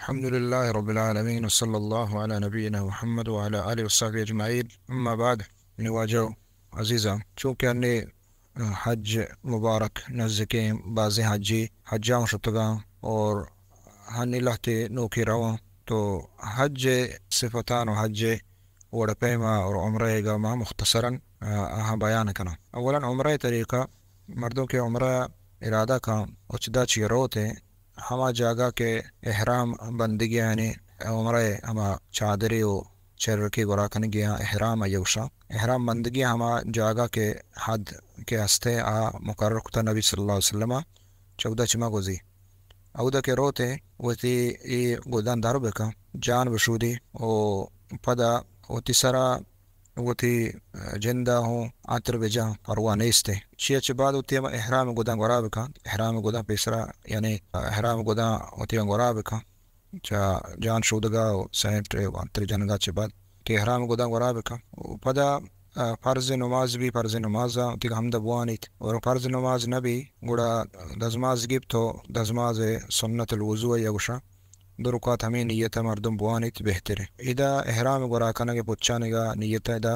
الحمد لله رب العالمين، وصلى الله على نبينا محمد وعلى آله وصحبه أجمعين. أما بعد، منی واجہ و عزیزاں، چونکہ انی حج مبارک نزیکیں، بازیں حجی حجاں شتگاں اور ہنی لہتے نوکی رواں، تو حج صفتان و حج وڑ پیما اور عمرہ گا ما مختصراً، آ، آہاں بیان کناں۔ اولاً عمرہ طریقہ، مردم کہ عمرہ ارادہ کن، اچدا چی روتے، ہما جاگہ کہ احرام بندگی یعنی عمرہ ہما چادری و چرکی گورا کنگی احرام یوشا۔ احرام بندگی ہما جاگہ کہ حد کہ ہستے آ مقرر کتا نبی صلی اللہ علیہ وسلم، چودا چما گوزی۔ اودا کہ روتے وتی ای گدان در بکن، جان بشودی و پدا وتی سرا وتی جندا ہوں عطر بجاں، پرواہ نیستے۔ چیا چہ بعد وتی ہم احرام گداں گورا بکن، احرام گداں پیسرا، یعنی احرام گداں وتی گورا بکن۔ چہ جان شودگا و سینٹ و عطر جنگا چہ بعد کہ احرام گداں گورا بکن۔ و پدا، آ، فرض نماز بی، فرض نمازا وتی ہمدا بوانیت۔ اور فرض نماز نبی، گڑا دزماز گپت و دزماز سنت الوضو یا گوشاں۔ دو رکعت ہمے نیت ء مردم بوانیت بہتر انت۔ ادا احرام گورا کنگ ء پچانگا نیت ء ادا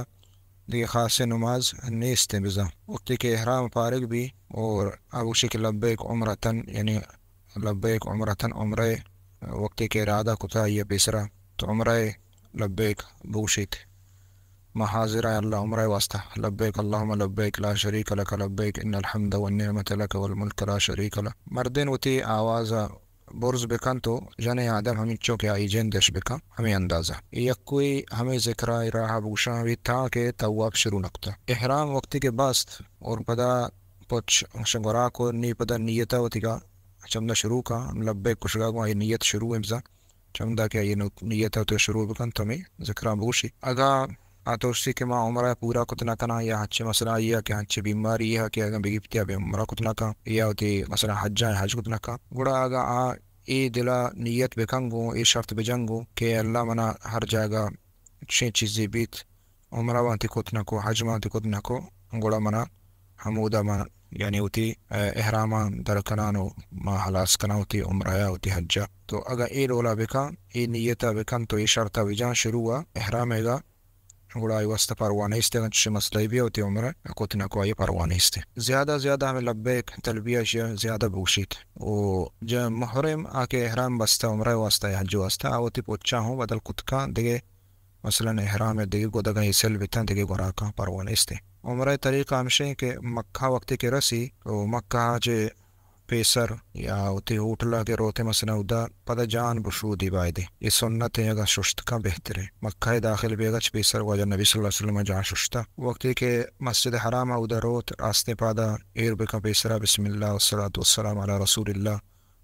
دگہ خاصیں نماز نیست انت بزاں۔ وقتی کہ احرام فارغ بی اور آ گوشی کہ لبیک عمرتن، یعنی لبیک عمرتن، عمرہ وقتی کہ ارادہ کتا آئی ء پیسرا تو عمرہ لبیک بگوشیت۔ ما حاضر آں اللہ عمرہ واسطہ۔ لبیک اللہم لبیک لا شریک لک لبیک ان الحمد والنعمت لک والملک لا شریک لک۔ مردین وتی آواز ء برز بکن تو جنیں آدم ہمینچو کہ آئی جند اش بکن، ہمے اندازہ۔ اے یکوئی ہمے ذکرا اے راہ بگوشاں وی تاں کہ طواف شروع نکتا۔ احرام وقتی کہ بست اور پدا پچ گورا کو نی پدا نیتا وتیگا چمدا شروع کا، لبیک کشگا گوں آئی نیت شروع انت بزاں۔ چمدا کہ آئی نو-، نیت ء تو شروع بکن تو ہمے ذکراں بگوشی۔ اگاں آ تو گوشتی کہ ما عمرہ پورا کت نہ کناں یا ہنچیں مسئلہ آئی ء کہ ہنچیں بیماری ء کہ اگاں بگیپتی ء بہ عمرہ کت نہ کن یا وتی مثلاً حجاں حج کت نہ کن، گڑا اگاں آ اے دل ء نیت بکن گوں اے شرط بجن گوں کہ اللہ منا ہر جاگہ چشیں چیزے بیت، عمرہ وانتی کت نہ کو، حج وانتی کت نہ کو، گڑا منا ہمودا من یعنی وتی، ء، احراماں در کنان و ما ہلاس کناں وتی عمرہ ء وتی حج ء۔ تو اگاں اے ڈولا بکن، اے نیت ء بکن تو اے شرط ء بجان شروع ء احرام ء گا، گڑا آئی واسطہ پرواہ نیست، اگاں چشیں مسئلہ بیا وتی عمرہ کت نہ کو آئی پرواہ نیست۔ زیادہ زیادہ ہمیں لبیک تلبیہ اشیا زیادہ بگوشیت۔ و جا محرم آ کہ احرام بستہ عمرہ واسطہ یا حج واسطہ آ وتی پچاں ہوں بدل کت کن دگہ مثلاً احرام ء دگہ گدگاں اے سل بیتاں دگہ گوراکاں پرواہ نیست۔ عمرہ ء طریقہ ہمشیں کہ مکہ وقتی کہ رسی و مکہ ء چہ پیسر یا وتی ہوٹل ء کہ روتے مثلاً اودا پدا جان بشودی بایدے۔ اے سنت ء اگاں ششت کن بہتریں۔ مکہ ء داخل بیگا چہ پیسر واجہ نبی صلی اللہ علیہ وسلم ء جان ششتا۔ وقتی کہ مسجد حرام ء اودا روت راستیں پادا ایر بکن پیسرا بسم اللہ والصلاة والسلام علی رسول اللہ۔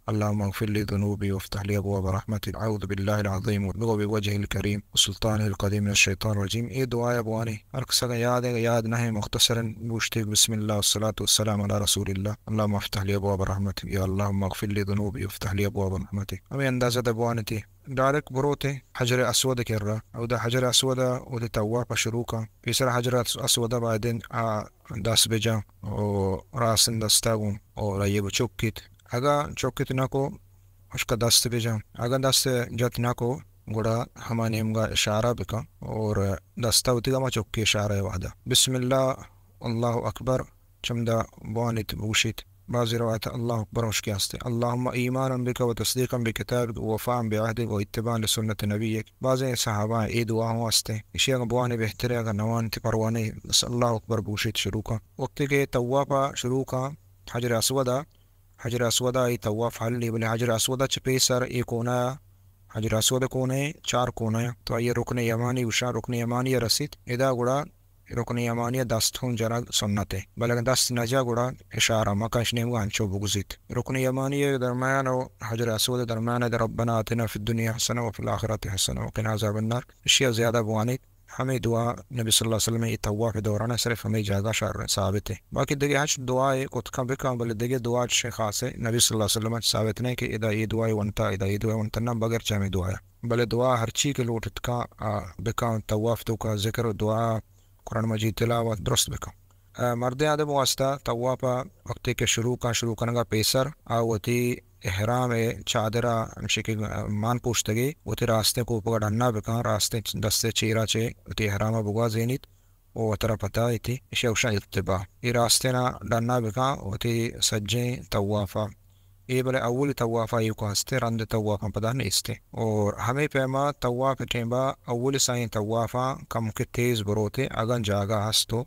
اللهم اغفر لي ذنوبي وافتح لي أبواب رحمتك، أعوذ بالله العظيم وبوجهه الكريم وسلطانه القديم من الشيطان الرجيم۔ اے دعا ء بوانی۔ ہر کس اگاں یاد ہے، یاد نہ ہے، مختصراً گوشتے، بسم اللہ والصلاة والسلام علی رسول اللہ، اللهم افتح لي أبواب رحمتك، یا اللهم اغفر لي ذنوبي وافتح لي أبواب رحمتك۔ ہمیں اندازہ دے بوانتی۔ ڈائریکٹ بروتے حجر اسود کرا، اودا حجر اسود ء وتی طواف ء شروع کن۔ پیسر حجر اس-، اسود ء بایدیں آ دست بجن و راستیں دستا گوں اور آئی ء بچکیت۔ اگاں چکت نہ کو، اشکا دست بجن۔ اگاں دست جت نہ کو، گڑا ہما نیمگا اشارہ بکن اور دستا وتیگا ما چکی اشارہ وحدہ۔ بسم اللہ، اللہ اکبر، چمدا بوانیت بگوشیت۔ بعضی روایت اللہ اکبر اشکی ہستے۔ اللهم ایمانا بك وتصدیقا بکتابك ووفاء بعهدك واتباعا لسنة نبيك۔ بعضی صحابہ اے دعا ہوں ہستے۔ اشی اگاں بوانے بہترے، اگاں نوانتی پروانے، بس اللہ اکبر بگوشیت شروع کن۔ وقتی کہ طواف شروع کن، حجر اسود ء حجر اسود ء اے طواف حلی، بلے حجر اسود ء چہ پیسر اے کونا، حجر اسود ء کونے چار کونا، تو آئی ء رکن یمانی گوشاں، رکن یمانی ء رسیت، ادا گڑا رکن یمانی ء دست ہوں جنگ سنت ء، بلے اگاں دست نہ جا گڑا اشارہ مکن، اش نیمگا انچو بگزیت۔ رکن یمانی ء درمیان و حجر اسود ء درمیان ء ربنا آتنا فی الدنیا حسنة وفی الآخرة حسنة وقنا عذاب النار، اشی ء زیادہ بوانیت۔ ہمے دعا نبی صلی اللہ علیہ وسلم ء طواف ء دوران ء صرف ہمے جاگہ شر ثابت ہے۔ باقی دگہ ہچ دعائے کت کن بکن، بلے دگہ دعا چشیں خاص ہے نبی صلی اللہ علیہ وسلم ء ثابت نہیں کہ ادا اے دعائے ونتا، ادا اے دعائے ونتا، نہ بغیر چہ ہمے دعا۔ بلے دعا ہرچی کہ لوٹت کن، آ، بکن طواف تو کا ذکر و دعا، قرآن مجید تلاوت درست بکن۔ آ، مردیں آدم واسطہ طواف ءَ وقتی کہ شروع کن، شروع کنگ ءَ پیسر آ وتی احرام ءِ چادر ءَ ہمشی کہ مان پوشتگی وتی راستیں کوپگ ءَ ڈنا بکن، راستیں دست ءِ چیرا چہ وتی احرام ءَ بگوازینیت و وترا پتائیتی، ایشی ءَ گوشاں التباء۔ اے راستیں ءَ ڈنا بکن وتی سجیں طواف ءَ۔ اے بلے اولی طواف ءَ ایوک ہستیں، رند طواف ءَ پدا نیستیں۔ اور ہمے پیما طواف ءِ ٹیمبا اولی سئیں طواف ءَ کمکے تیز بروتیں، اگاں جاگہ ہست و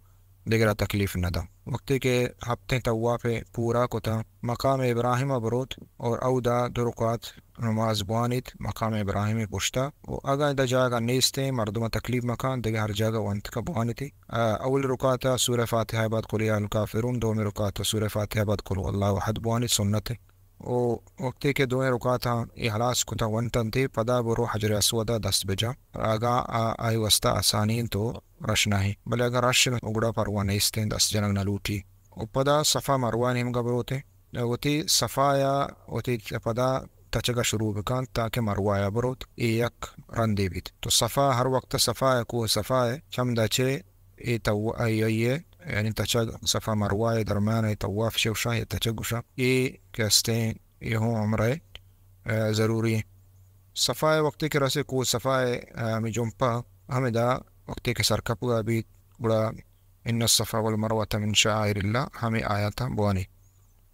دگرا تکلیف نہ داں۔ وقتی کہ ہپتیں طواف ءَ پورا کتاں، مقام ابراہیم ءَ بروت اور اودا دو رکعت نماز بوانیت مقام ابراہیم ءِ پشتا۔ و اگاں ادا جاگہ نیستیں، مردم ءَ تکلیف مکن، دگہ ہر جاگہ ونت کہ بوانیتی۔ آ، اولی رکعت ءَ سورہ فاتحہ ءَ بعد قل یا الکافرون، دومی رکعت ءَ سورہ فاتحہ ءَ بعد قل هو الله احد بوانیت، سنت۔ و وقتی کہ دوئیں رکعتاں اے ہلاس کتاں ونتنتی، پدا برو حجر اسود ءَ دست بجا۔ اگاں آ، آئی واسطہ آسانی انت و رش نہ انت، بلے اگاں رش انت گڑا پرواہ نیستیں، دست جنگ نہ لوٹی۔ و پدا صفا مروہ نیمگا بروتیں۔ وتی صفا یا وتی پدا تچگا شروع بکن تاکہ مروہ یا بروت، اے یک رندے بیت۔ تو صفا ہر وقت صفا یا کوہ صفا ہے، چمدا چے اے تو، اے، اے، اے، یعنی تچگ صفا مروہ ءِ درمیان ءَ طواف چہ گوشاں یا تچگ گوشاں، اے کہ ہستیں، اے ہوں عمرہ ءِ، آ، ضروری۔ صفا ءِ وقتی کہ رسے کوہ صفا ءِ، آ، ہمے جمپا، ہمدا وقتی کہ سرکپگا بیت، گڑا ان الصفا والمروة من شعائر اللہ، ہمے آیاتاں بوانی۔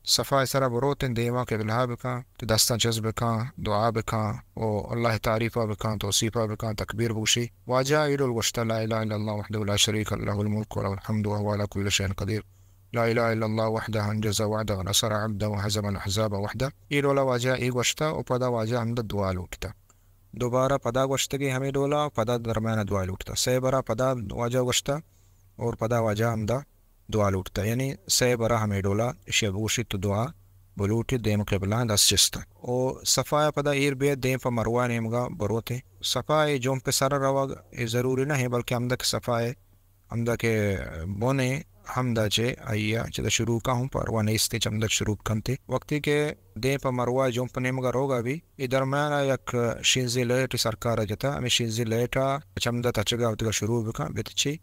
صفا ءِ سرا بروتیں، دیما قبلہ بکن، تو دستاں چست بکن، دعا بکن، و اللہ ءِ تعریفا بکن، توصیفا بکن، تکبیر بگوشی۔ واجہ ءَ اے ڈول گوشتہ، لا الہ الا اللہ وحدہ لا شریک لہ، لہ الملک و لہ الحمد و هو علی کل شیء قدیر۔ لا الہ الا اللہ وحدہ انجز وعدہ و نصر عبدہ و ہزم الاحزاب وحدہ۔ اے ڈولا واجہ ءَ اے گوشتہ و پدا واجہ ءَ ہمدا دعا لوٹتہ۔ دوبارہ پدا گوشتگی ہمے ڈولا، پدا درمیان ءَ دعا لوٹتہ۔ سئے برا پدا واجہ ءَ گوشتہ اور پدا واجہ ءَ ہمدا دعا لوٹتہ، یعنی سئے برا ہمے ڈولا ایشی ءَ بگوشیت تو دعا بلوٹیت، دیم قبلہ ءَ دست چست۔ او صفا ءَ پدا ایر بیت، دیم پہ مروہ ءِ نیمگا بروتیں۔ صفا ءِ جمپ ءِ سرا روگ اے ضروری نہ انت، بلکہ ہمدا کہ صفا ءِ ہمدا کہ بن انت، ہمدا چہ آئی ءَ چدا شروع کن ہوں پرواہ نیستیں، چمدا شروع کنت۔ وقتی کہ دیم پہ مروہ ءِ جمپ ءِ نیمگا روگا بی، اے درمیان ءَ یک شینزیں لائٹے سرکار ءَ جتہ، ہمے شینزیں لائٹ ءَ چمدا تچگا وتگا شروع بکن، بتچی۔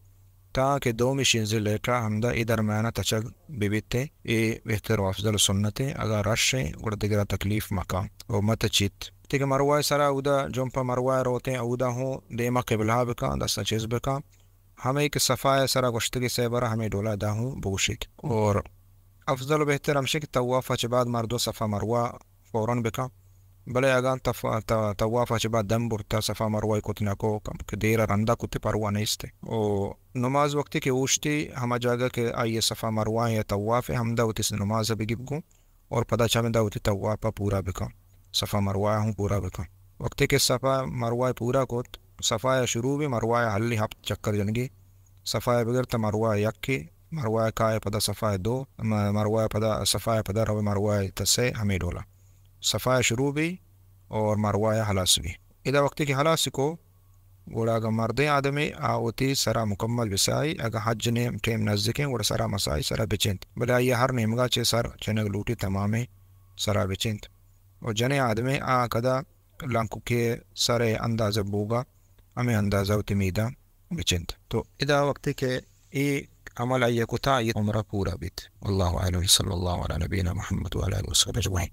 تاکہ دومی شینزیں لائٹ ءَ ہمدا اے درمیان ءَ تچگ بہ بیتیں، اے بہتر و افضل و سنتیں۔ اگاں رش انت، گڑا دگرا تکلیف مکن و متچیت۔ تیکہ مروہ ءِ سرا اودا جمپ ءَ مروہ ءَ روتیں، اودا ہوں دیما قبلہ بکن، دستاں چست بکن۔ ہمے کہ صفا ءِ سرا گوشتگی سئے برا ہمے ڈولا ادا ہوں بگوشیت۔ اور افضل و بہتر ہمشی کہ طواف ءَ چہ بعد مردم صفا مروہ فوراً بکن۔ بلے اگاں تف-، ت-، طواف ءَ چہ بعد دم برتہ، صفا مروہ کت نکو، کم کہ دیر ءَ رندا کت، پرواہ نیست۔ او نماز وقتی کہ اوشتی، ہما جاگہ کہ آئی ءَ صفا مروہ یا طواف ءَ، ہمدا وتی نماز ءَ بگیپ گوں اور پدا چمدا وتی طواف ءَ پورا بکن، صفا مروہ ءَ ہوں پورا بکن۔ وقتی کہ صفا مروہ ءَ پورا کت، صفا ءَ شروع بی، مروہ ءَ ہلی ہپت چکر جنگی، صفا ءَ بگر تا مروہ ءَ یکی، مروہ ءَ کائے پدا صفا ءَ دو، م-، مروہ ءَ پدا صفا ءَ پدا روے مروہ ءَ تا سئے، ہمے ڈولا۔ صفا ءَ شروع بی اور مروہ ءَ ہلاس بی۔ ادا وقتی کہ ہلاس کو، گڑا اگاں مردیں آدمے آ وتی سرا مکمل بسائی، اگاں حج نیم ٹیم نزدیکیں گڑا سرا مسائی، سرا بچنت۔ بلے آئی ءَ ہر نیمگا چہ سر چنگ لوٹی تمامیں سرا بچنت۔ و جنیں آدمے آ کدا لنککے سر ءِ اندازہ بوگا ہمے اندازہ وتی میداں بچنت۔ تو ادا وقتی کہ اے عمل آئی ءَ کتا، آئی ءِ عمرہ پورا بیت۔ واللہ اعلم، صلی اللہ علی نبینا محمد و علی آلہ و صحبہ اجمعین۔